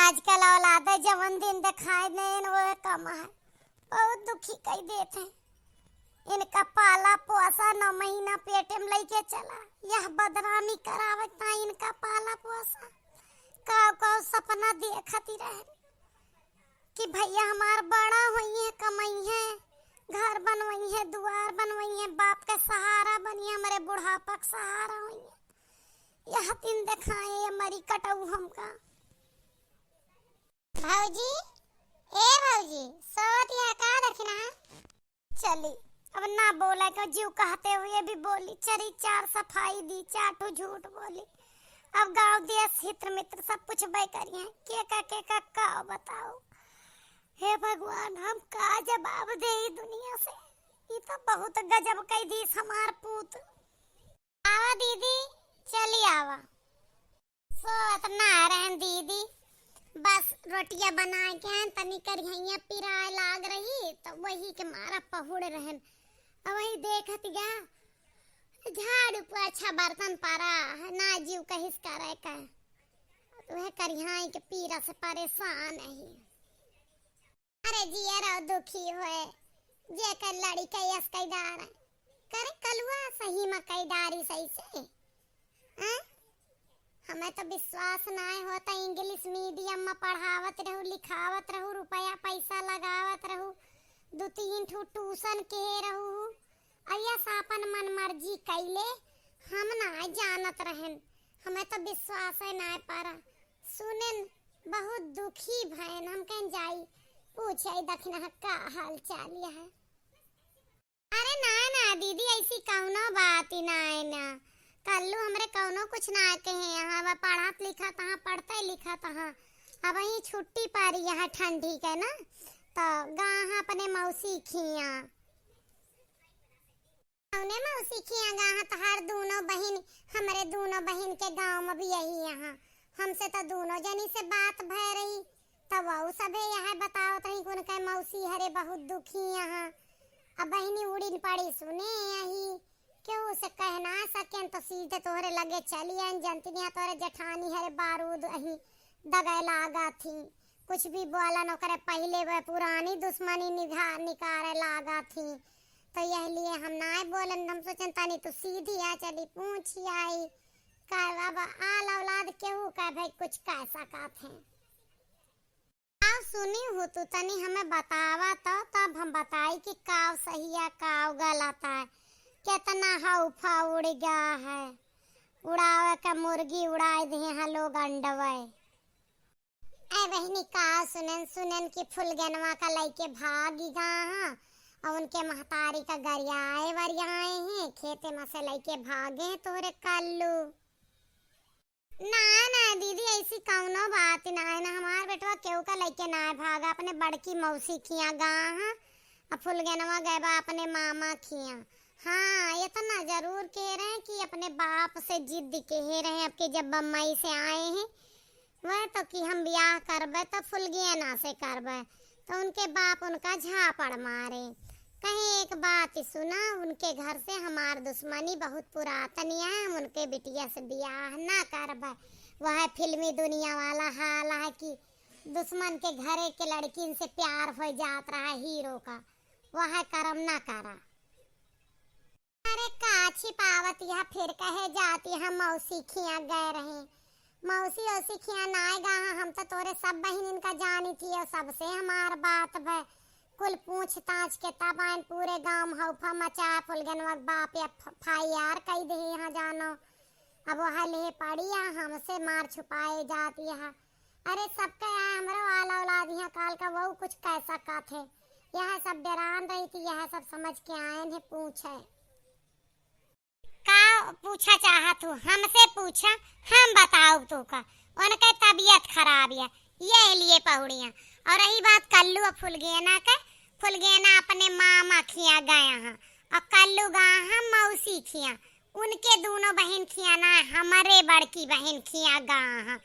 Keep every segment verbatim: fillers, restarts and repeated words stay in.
आजकल औलादे जवन दिन देखाए नैन वो कम है, बहुत दुखी कई देत हैं। इनका पाला पोसा नौ महीना पेटे में लइके चला, यह बदनामी करावत ना इनका पाला पोसा। काव काव सपना देखती रहन कि भैया हमार बड़ा होइहैं, कमइहैं, घर बनवइहैं, दुआर बनवइहैं, बाप का सहारा बनिहैं, हमरे बुढ़ापा का सहारा होइहैं। यह दिन देखाए ये मरी कटऊ हमका। भौजी, ए भौजी, सोवत यह का दखिना? चली, अब ना बोला के जीव कहते हुए भी बोली, चरी चार सफाई दी, चार ठो झूठ बोली। अब गाँव देश हित मित्र सब पूछबे करिहैं, के का, के का, का बताओ। हे भगवान, हम का जवाब देई दुनिया से? ई तो बहुत गजब कई दीस हमार पूत। आवा दीदी, चली आवा। सोवत ना रहन दीदी, बस रोटिया बनाए के आएन, तनी करिहैया पिराए लाग रही, तो वही के मारा पहुड़ रहन। अब वही देखत गया, झाड़ू पोछा बर्तन परा है, ना जीव कहिस करे का। वह करिहाई के पीरा से परेशान है। अरे जियरा दुखी होए, जेकर लड़िका यस कई डार। करे कलुआ सही में कई डारी सही से। हैं? हमें तो विश्वास नाय होता, English medium में पढ़ावत रहू, लिखावत रहू, रुपया पैसा लगावत रहू, दू तीन ठो tuition के रहू, अब यस आपन मन मर्जी कैले, हम नाय जानत रहन, हमें तो विश्वास है नाय पारा। सुनेन बहुत दुखी भयन, हम कहन जाई पूछे दखिना का हाल चाल यह। अरे ना ना दीदी, ऐसी कौनो बात ही ना है ना। कल्लू हमरे कौनो कुछ ना कहे, यहाँ वह पढ़त लिखत हाँ, पढ़ते लिखत हाँ। अब वही छुट्टी पड़ी यहाँ ठंडी के ना, तो गा हाँ अपने मौसी खिया। कौने मौसी खिया गा हाँ? तोहार दूनो बहिन, हमरे दूनो बहिन के गाँव में भी यही यहाँ। हमसे तो दूनो जनी से बात भय रही, तब वहू सभे यह बतावत रही कि उनके मौसी हरे बहुत दुखी यहाँ। अब बहिनी उड़िन पड़ी सुने यही, केहू से कह ना सकेन तो सीधे तोहरे लगे चली आइन। जनतिनिया तोहरे जेठानी हरे बारूद अही दगे लागा थी, कुछ भी बोलन ओकरे पहिले वह पुरानी दुश्मनी निघा निकारे लागा थी। तो यह लिए हम नाय बोलन, हम सोचन तनी तू सीधी आ चली पूछी आई। का अब आल औलाद केहू का भाई कुछ कह सकत है। आओ सुनी हो तू, तनी हमें बतावा तो, तब हम बताई कि काव सही है, काव गलत है। कितना हौफा उड़ गया है, उड़ावे का मुर्गी उड़ाए दिए हैं लोग अंडवे। ए बहिनी, काव सुनेन, सुनेन कि फुलगेनवा का लइके भागी गा हाँ, और उनके महतारी का गरियाए वरियाए हैं, खेते में से लइके भागे हैं तोहरे कल्लू। ना ना दीदी, ऐसी कौनो बात ना है ना, हमार बेटवा केहू का लइके ना भागा, अपने बड़की मौसी खिया गा हाँ, आ फुलगेनवा गए बा अपने मामा खिया। हाँ, इतना जरूर कह रहे हैं कि अपने बाप से जिद कह रहे हैं, अब के जब बम्बई से आए हैं, वह तो कि हम ब्याह करबे तो फुलगेना से करबे, तो उनके बाप उनका झापड़ मारे। कहीं एक बात सुना, उनके घर से हमार दुश्मनी बहुत पुरातनी है, हम उनके बिटिया से ब्याह ना करबे। वह फिल्मी दुनिया वाला हाल है कि दुश्मन के घरे के लड़किन से प्यार हो जात रहा हीरो का, वह करम ना करा। अरे का छिपावत यह, फिर कहे जाती हम मौसी खिया गए रहे। मौसी औसी खिया नाय गा हाँ, हम तो तोरे सब बहिनिन का जानी थी और सबसे हमार बात भय। कुल पूछताछ के तब आइन पूरे गाँव में हौफा मचा, फुलगेनवा के बाप FIR कई दे यहाँ जानो। अब वह ले पड़ी है, हमसे मार छुपाए जाती है। अरे सबके आए हमरो आल औलाद यहाँ काल का वहू कुछ कह सकत है। यह सब डेरान रही थी, यह सब समझ के आयन है पूछे। का पूछा चाहत हो? हमसे पूछा, हम बताउब तोका। उनके तबीयत खराब है, यह लिए पहुड़िया। और रही बात कल्लू और फुलगेना के, फुलगेना अपने मामा खिया गया हाँ, और कल्लू गा हाँ मौसी खिया। उनके दूनो बहिन खिया ना, हमरे बड़की बहिन खिया गा हाँ।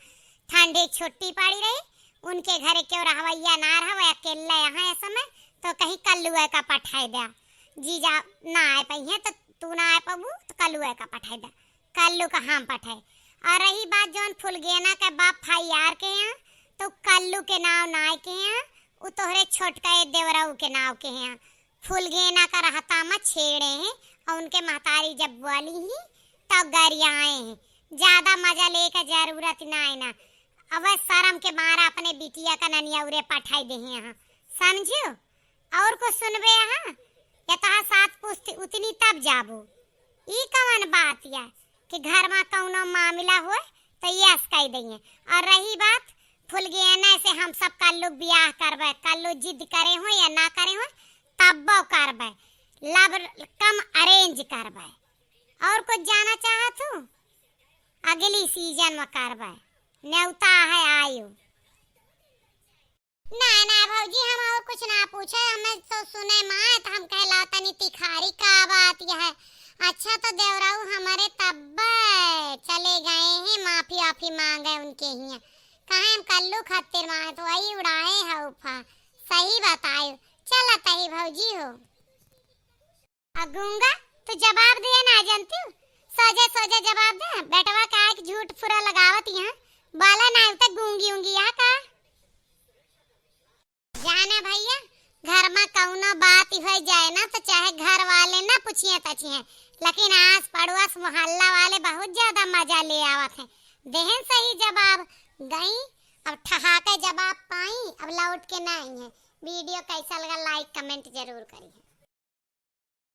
ठंडी छुट्टी पड़ी रही, उनके घरे केहू रहवैया ना रहा, वह अकेले यहाँ इस समय, तो कहीं कल्लुए का पठाए द्या। जीजा ना आए पइहें तो तू ना आए पबू तो कल्लुए का पठाए द्या, कल्लू का हम पठाए। और रही बात जौन फुलगेना के बाप FIR के यहाँ, तो कल्लू के नाव नाय के हैं, उ तोहरे छोटका ये देवरऊ के नाव के हैं। फुलगेना का रहता में छेड़े हैं और उनके महतारी जब बोली ही तब गरियाए हैं। ज्यादा मजा लेके जरूरत नाय ना। अब शर्म के मारा अपने बिटिया का ननिया उरे पठाई दे हैं, समझियो? और कुछ सुनबे यहाँ? या तोहार सात पुस्त उतनी तब जाबो। ई कवन बात या कि घर में कौनो मामला होए तो यस कह दइए। और रही बात फुलगेना से, हम सब कल्लू बियाह करबे, कल्लू जिद करे हो या ना करे हो तब्बो करबे, लव कम अरेंज करबे। और कुछ जाना चाहत हो? अगली सीजन में करबे, नेवता है आयो। ना ना भौजी, हम और कुछ ना पूछे, हमें तो सुने माँ तो हम कहला तनी तिखारी का बात यह है। अच्छा तो देवराऊ हमारे तब्बे चले गए हैं माफी वाफी मांगे उनके हिया। कहे हम कल्लू खातिर माँ तो वही उड़ाए है उफा। सही बतायो। चला तही भौजी हो। आ गूंगा, तू जवाब दिए ना जानती हूँ। सोझे सोझे जवाब दे। बेटवा का एक झूठ फुरा लगावत यहाँ। बोला ना, उ तो गूंगी ऊंगी यहाँ का। जाने भैया, घर में कौनो बात हो जाए ना तो चाहे घर वाले ना पूछिए तछिए, लेकिन आस पड़ोस मोहल्ला वाले बहुत ज्यादा मजा ले आवत हैं। देहन सही जवाब। गई, अब ठहाके जवाब पाई, अब लौट के ना आई है। वीडियो कैसा लगा, लाइक कमेंट जरूर करिए।